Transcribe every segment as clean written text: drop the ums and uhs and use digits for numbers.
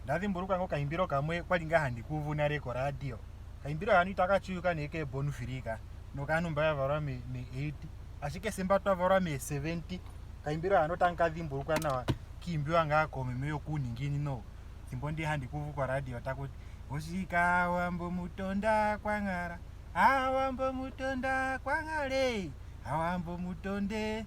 Onda dhimbulukwa ngaa okayimbilo kamwe kwali ngaa handi ku uvu nale koradio. Okayimbilo hano itaka tseyika nee keeborn free ka nokaantu mba ya valwa me me 80 ashike se mba twa valwa mee 70 okayimbilo hano otandu ka dhimbulukwa nawa kiimbiwa ngaa koomeme yokuuninginino thimbo ndi handi ku uvu koradio taku ti oshika Aawambo mutonda kwanghala Aawambo mutonda kwanghala Aawambo mutonde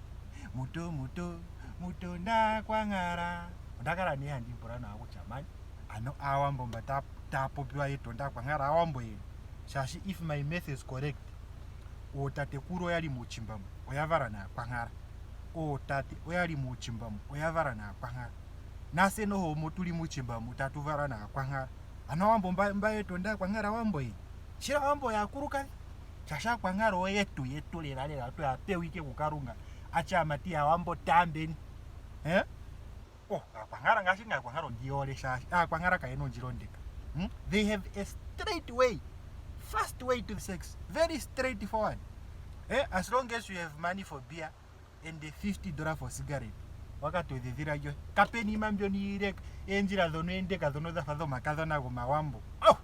muto muto mutonda kwanghala onda kala nee handi ipula nawa kutya man ano aawambo mba ta- taya popiwa yetonda aakwankala aawambo yeni shaashi if my math is correct ootatekulu oyali muuchimba mu oya vala naakwankala ootate oyali muuchimba mu oya vala naakwankala nase noho omo tuli muuchimba mu tatu vala naakwankala ano aawambo mba, mba yetonda aakwankala aawambo yeni shila aawambo oyaakulukadhi shaashi aakwankala oyetu yetu lela lela tweya pewa ike kukalunga atya aamati yaawambo taambeni eh? Oh, aakwankala ngaashi nga aakwankala ondi hole shaashi aakwankala kayena ondjila ondeka. Hmm? They have a straight way, fast way to sex, very straight forward. Eh, as long as you have money for beer and the 50 dollar for cigarette wakatudhidhila lyo kapeni ima mbyono iileka eendjila dhono eendeka dhono dhafa dhomakadhona gomawambo oh!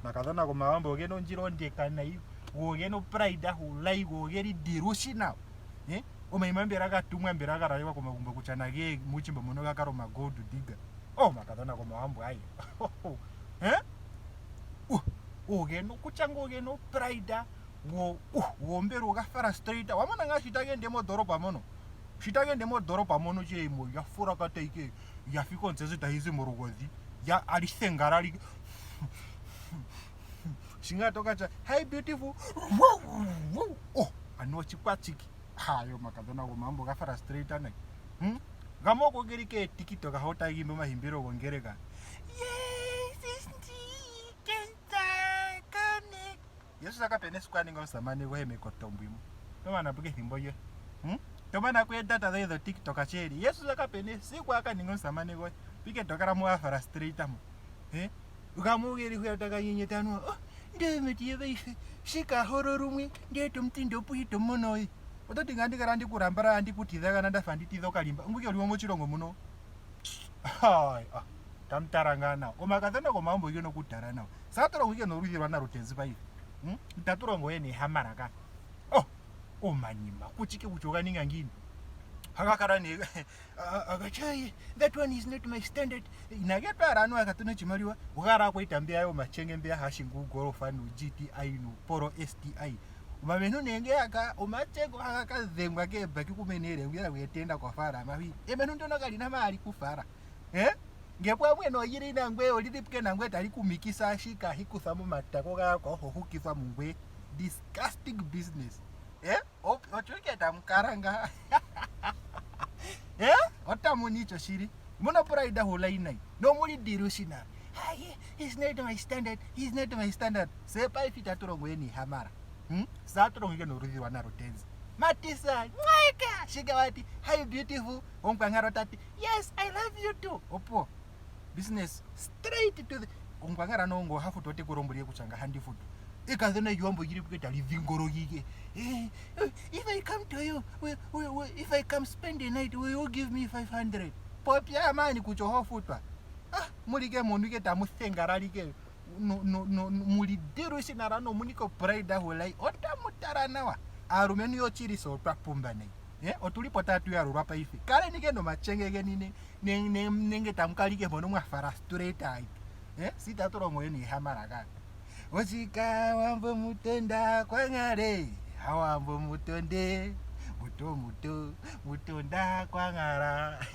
Omakadhona gomawambo ogena ondjila ondeka nayi go ogena opride ahulayi go ogeli delusional eh? Omayima mbela ga tumwa mbela ga lalekwa komagumbo kutya nage muuchimba mono ga kala oma gold digger. Oh, omakadhona gomawambo aye. Eh? Uh, ogena okutya ngo ogena opride go uh, go mbela oga frustrate. Wamona ngaa shi taga ende mondoolopa mono? Shi taga ende mondoolopa mono je mo ya fulakata ike ya fika ontsezi tayi zi molugodhi ya alithengala li shinga to katya hi beautiful oh ano oshikwatshiki hayo omakadhona gomambo ga frustrate nayi hmm? gamwe oko geli keetikito gaho taga imbi omahimbilo gongeleka Jesus kapena esiku a ninga omusamane goye mekotombwimo to mana po kethimbo lyoye hmm? to mana ko eedata dhoye dho tiktok sheli Jesus kapena esiku a ka ninga omusamane goye pike to kala mo wa frustrate mo eh? Gamwe ogeli hwiya taga nyenyeta anuwa oh, ndemeti yeveife shika holo lumwe ndee tomutindo opo ito mono we oto ti ngaa ndikala ndikulambala andikutidhagana ndafa nditidha okalimba onguke oliwo moshilongo muno Hai, ah, tamu tala ngaa nawa omakadhona gomagumbo gena okutala nawa saa to longo ike noludhi lwa nalutenzi paife hmm? itatu longo we nehamala ka oh omanima kuchike kutya oga ninga ngiini haga kala ne akatya that one is not my standard inage twala anuwa katuna oshimaliwa ogala akwaita mbeya yomachenge mbeya hashinga ugolofa nu GTI nu Polo STI omamentu nenge aka omachenge ohaga ka dhengwa keebaki kumene ngwira gwetenda kofaalama hwi ementu ndyono kali na maali kufala eh nge pwamwe noyili nangwe olili puke nangwe tali kumikisa ashike ahikutha momatako gayakwa oho hukithwa mungwe disgusting business eh Ochuike tamu kala nga. Eh? Otamu nicho shili. Muna pride hula inai. No muli delusional. Haye, he's not my standard. He's not my standard. Se paifi taturongo yeni hamara. Hmm? Saturongo yeni orudhi wana rutenzi. Matisa, mweka. Shika wati, hi beautiful. Omkwangaro tati, yes, I love you too. Opo. Business straight to the Omkwangara no ngo hafutu ote kurombulye kuchanga handi futu. Ekadhona lyiwambo lyili puke tali dhingolokike. Eh, eh, if I come to you, will, will, will, if I come spend the night, will you give me 500? Popya mani kutya oho futwa. Ah, mulike munhu ike tamu thengalalike no, no, no, muli delusional nomuniko pride hulai otamu tala nawa. Aalumentu yochilisa otwa pumba nayi. Eh, otuli po tatu yalulwa paife. Kaleni ke nomachenge geni nenge tamu kalike mpono mwa frustrate ayi. Eh, si tatu longo yeni ihamala ka. Osika wambo mutonda kwangale awambo mutonde muto muto mutonda kwangala.